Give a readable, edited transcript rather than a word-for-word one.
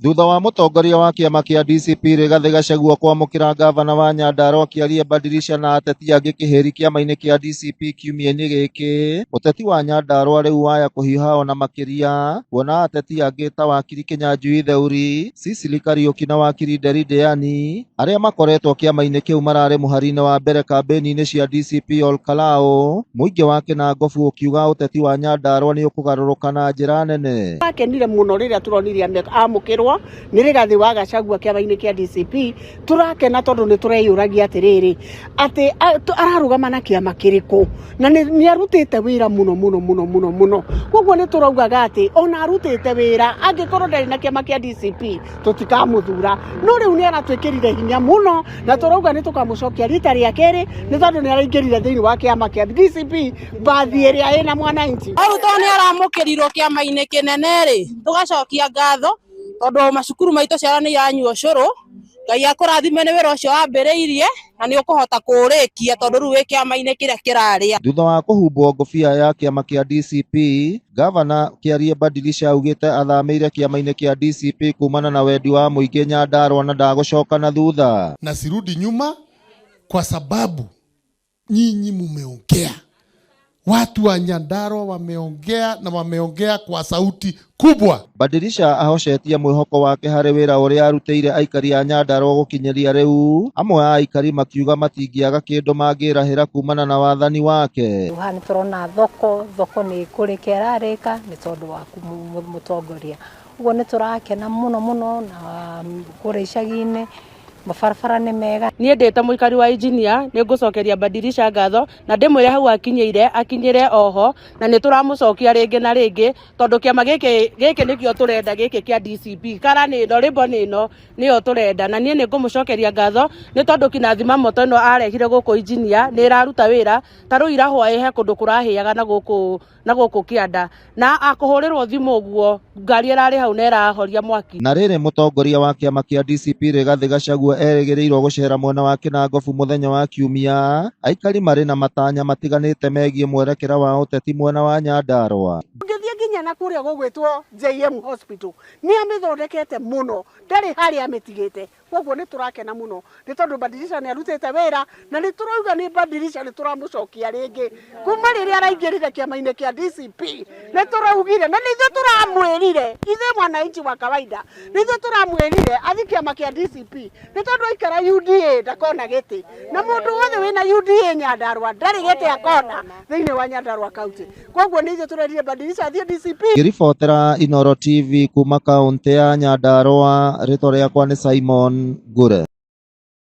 Thutha wa mũtongoria wa kĩama kĩa DCP Rigathĩ Gachagua kwamũkĩra ngavana wa Nyandarua Kĩarie Badilisha na ateti angĩ kĩhĩri kĩama-inĩ kĩa DCP kiumia-inĩ gĩkĩ, ũteti wa Nyandarua rĩu waya kũhiũha ona makĩria kuona ateti angĩ ta wakiri Kĩnyanjui Theuri, Cecily Kariũki na wakiri Nderi Ndiani arĩa makoretwo kĩama-inĩ kĩu mararĩ mũhari-inĩ wa mbere kambĩni-inĩ cia DCP Ol Kalou, mũingĩ wa Kĩnangobu ũkiuga ũteti wa Nyandarua nĩ ũkũgarũrũka na njĩra nene. Twakenire mũno rĩrĩa tũronire amũkĩrwo nĩ Rigathĩ wa Gachagua kĩama-inĩ kĩa DCP. Tũrakena tondũ nĩ tũreyũragia atĩrĩrĩ, atĩ ararũgama na kĩama kĩrĩkũ, na nĩ arutĩte wĩra mũno mũno mũno mũno mũno. Koguo nĩ tũraugaga atĩ ona arutĩte wĩra, angĩkorwo ndarĩ na kĩama kĩa DCP tũtikamũthura. No rĩu nĩ aratwĩkĩrire hinya mũno, na tũrauga nĩ tũkamũcokia rita rĩa kerĩ, nĩ tondũ nĩ araingĩrire thĩinĩ wa kĩama kĩa DCP mbathi ĩrĩa ĩna mwananchi. Rĩu tondũ nĩ aramũkĩrirwo kĩama-inĩ kĩnene rĩ, tũgacokia ngatho tondũ macukuru maitũ ciana nĩ iranyua ũcũrũ. Ngai akũrathime nĩ wĩra ũcio wambĩrĩirie na nĩ ũkũhota kũũrĩkia tondũ rĩu wĩ kĩama-inĩ kĩrĩa kĩrarĩa. Thutha wa kũhumbwo ngũbia ya kĩama kĩa DCP, Ngavana Kĩarie Badilisha augĩte athamĩire kĩama-inĩ kĩa DCP kumana na wendi wa mũingĩ Nyandarua na ndagũcoka na thutha. Na sirudi nyuma kwa sababu nyinyi mumeongea, watu wa Nyandarua wameongea na wameongea kwa sauti kubwa. Badilisha ahocetie mwĩhoko wake harĩ wĩra ũrĩa arutĩire aikari a Nyandarua gũkinyĩria rĩu, amwe a aikari makiuga matingĩaga kĩndũ mangĩrahĩra kumana na wathani wake. Haha nĩ tũrona thoko, thoko nĩ kũrĩka ĩrarĩka nĩ tondũ wa mũtongoria. Ũguo nĩ tũrakena mũno mũno na kũrĩa icagi-inĩ mabarabara nĩ mega. Niĩ ndĩ ta mũikari wa engineer nĩ ngũcokeria Badilisha ngatho na ndĩmwĩre hau akinyĩire akinyĩre oho, na nĩ tũramũcokia rĩngĩ na rĩngĩ tondũ kĩama gĩkĩ gĩkĩ nĩkĩo tũrenda, gĩkĩ kĩa DCP. Kara nĩ ĩno, rĩmbo nĩ ĩno, nĩyo tũrenda. Na niĩ nĩ ngũmũcokeria ngatho nĩ tondũ kinya thima moto ĩno arehire gũkũ engineer nĩ ĩraruta wĩra. Ta rĩu ira hwaĩ he kũndũ kũrahĩaga na gũkũ na gũkũ kĩanda, na akũhũrĩrwo thimũ ũguo ngari ĩrarĩ hau na ĩrahoria mwaki. Na rĩrĩ, mũtongoria wa kĩama kĩa DCP Rigathĩ Gachagua erĩgĩrĩirwo gũcera mwena wa Kĩnangobu mũthenya wa Kiumia, aikari marĩ na matanya matiganĩte megiĩ mwerekera wa ũteti mwena wa Nyandarua. Ũngĩthiĩ nginya na kũrĩa gũgwĩtwo JM Hospital, nĩ amĩthondekete mũno, ndarĩ harĩa amĩtigĩte. Koguo nĩ tũrakena mũno nĩ tondũ Badilisha nĩ arutĩte wĩra, na nĩ tũrauga nĩ Badilisha nĩ tũramũcokia rĩngĩ kuma rĩrĩa araingĩrire kĩama-inĩ kĩa DCP. Nĩ tũraugire na nĩ ithuĩ tũramwĩrire, ithuĩ mwananchi wa kawaida nĩ ithuĩ tũramwĩrire athiĩ kĩama kĩa DCP, nĩ tondũ aikara UDA ndakona gĩtĩ, na mũndũ wothe wĩna UDA Nyandarua ndarĩ gĩtĩ akona thĩinĩ wa Nyandarua County. Koguo nĩ ithuĩ tũrerire Badilisha athiĩ DCP. Ngĩribotera Inooro TV kuma kaũntĩ ya Nyandarua, rĩtwa rĩakwa nĩ Simon Ngure.